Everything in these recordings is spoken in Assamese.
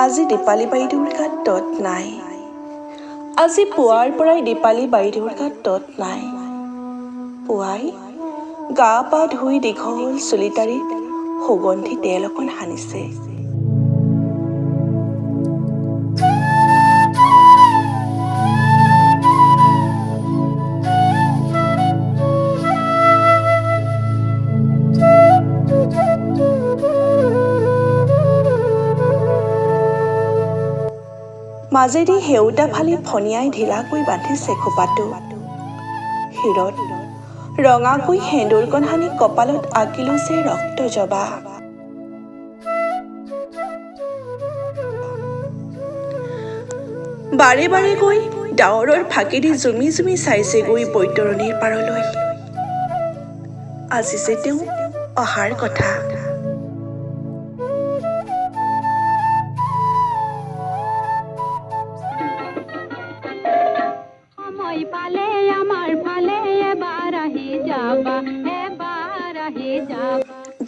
আজি দীপালী বাইদেউৰ গাত তত নাই। আজি পুৱাৰ পৰাই দীপালী বাইদেউৰ গাত তত নাই। পুৱাই গা পা ধুই দীঘল চুলিটাৰিত সুগন্ধি তেল অকণ সানিছে। মাজেদি সেউতা ফালি ফনিয়াই ঢিলাকৈ বান্ধিছে খোপাটো। শিৰত ৰঙাকৈ সেন্দুৰকণ সানি কপালত আঁকি লৈছে ৰক্ত জবা। বাৰে বাৰে গৈ ডাৱৰৰ ফাঁকিদি জুমি জুমি চাইছেগৈ বৈতৰণীৰ পাৰলৈ। আজি যে তেওঁ অহাৰ কথা।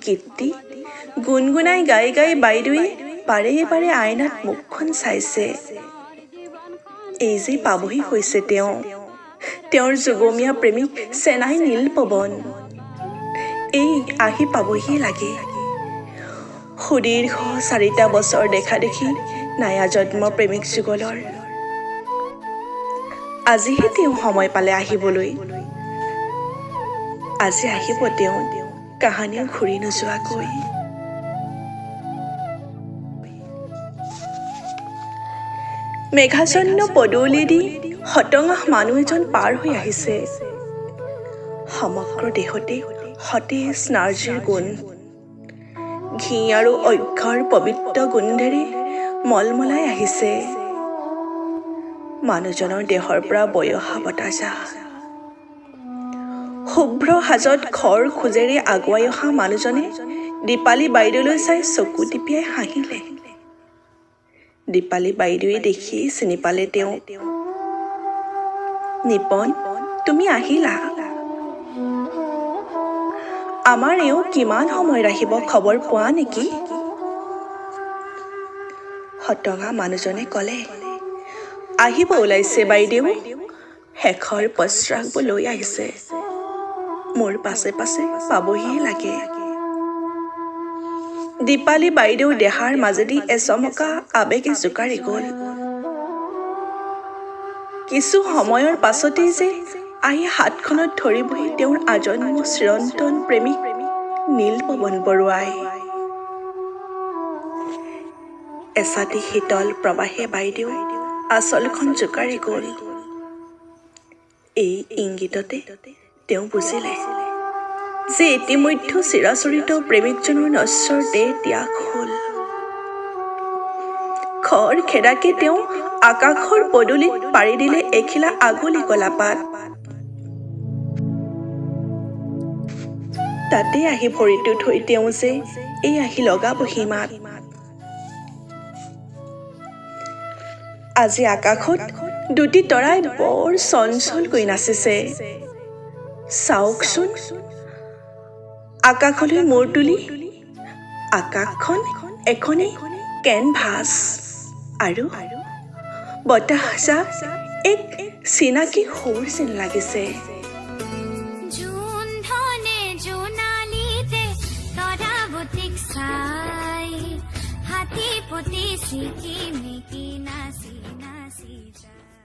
গীতটি গুণগুণাই গাই গাই বাইদেৱে বাৰে বাৰে আইনাত মুখখন চাইছে। এই যে পাবহি হৈছে তেওঁ, তেওঁৰ যুগমীয়া প্ৰেমিক চেনাই নীলপৱন এই আহি পাবহি লাগে। সুদীৰ্ঘ 4টা বছৰ দেখা দেখি নায়া জন্ম প্ৰেমিক যুগলৰ আজিহে তেওঁ সময় পালে আহিবলৈ। আজি আহিব তেওঁ কাহানিও ঘূৰি নোযোৱাকৈ। মেঘাচ্ছন্ন পদূলিদি হতঙা মানুহ এজন পাৰ হৈ আহিছে। সমগ্ৰ দেহতে সতেজ নাৰ্জীৰ গোন্ধ, ঘি আৰু অক্ষৰ পবিত্ৰ গোন্ধেৰে মলমলাই আহিছে। মানুহজনৰ দেহৰ পৰা বৈ অহা বতাহজাক। শুভ্ৰ সাজত খৰ খোজেৰে আগুৱাই অহা মানুহজনে দীপালী বাইদেউলৈ চাই চকু টিপিয়াই হাঁহিলে। দীপালী বাইদেৱে দেখিয়েই চিনি পালে তেওঁ। নিপন, তুমি আহিলা। আমাৰ এওঁ কিমান সময় ৰাখিব খবৰ পোৱা নেকি? হতঙা মানুহজনে ক'লে, আহিব ওলাইছে বাইদেউ, শেষৰ প্ৰস্ৰাৱবোৰ লৈ আহিছে, মোৰ পাছে পাছে পাবহিয়ে লাগে। দীপালী বাইদেউ দেহাৰ মাজেদি এচমকা আৱেগে জোকাৰি গ'ল। কিছু সময়ৰ পাছতেই যে আহি হাতখনত ধৰিবহি তেওঁৰ আজন্ম চিৰন্তন প্ৰেমিক নীলপৱন বৰুৱাই। এচাটি শীতল প্ৰবাহে বাইদেউ আচলখন জোকাৰি গ'ল। এই ইংগিততে তেওঁ বুজিলে যে ইতিমধ্যে চিৰাচৰিত প্ৰেমিকজনৰ নশ্বৰ দেহ ত্যাগ হ'ল। খৰ খেদাকে তেওঁ আকাশৰ পদূলিত পাৰি দিলে এখিলা আগলি কলাপাত। তাতে আহি ভৰিটো থৈ তেওঁ যে এই আহি লগাবহি মাত। আজি আকাশত দুটি তৰাই বৰ চঞ্চলকৈ নাচিছে। চাওকচোন, আকাশলৈ মূৰ তুলি আকাশখন এখনি কেনভাছ আৰু বতাহজাক এক চিনাকি সুৰ যেন লাগিছে। হাতী পতি চিকি মিকি নাচি নাচি যায়।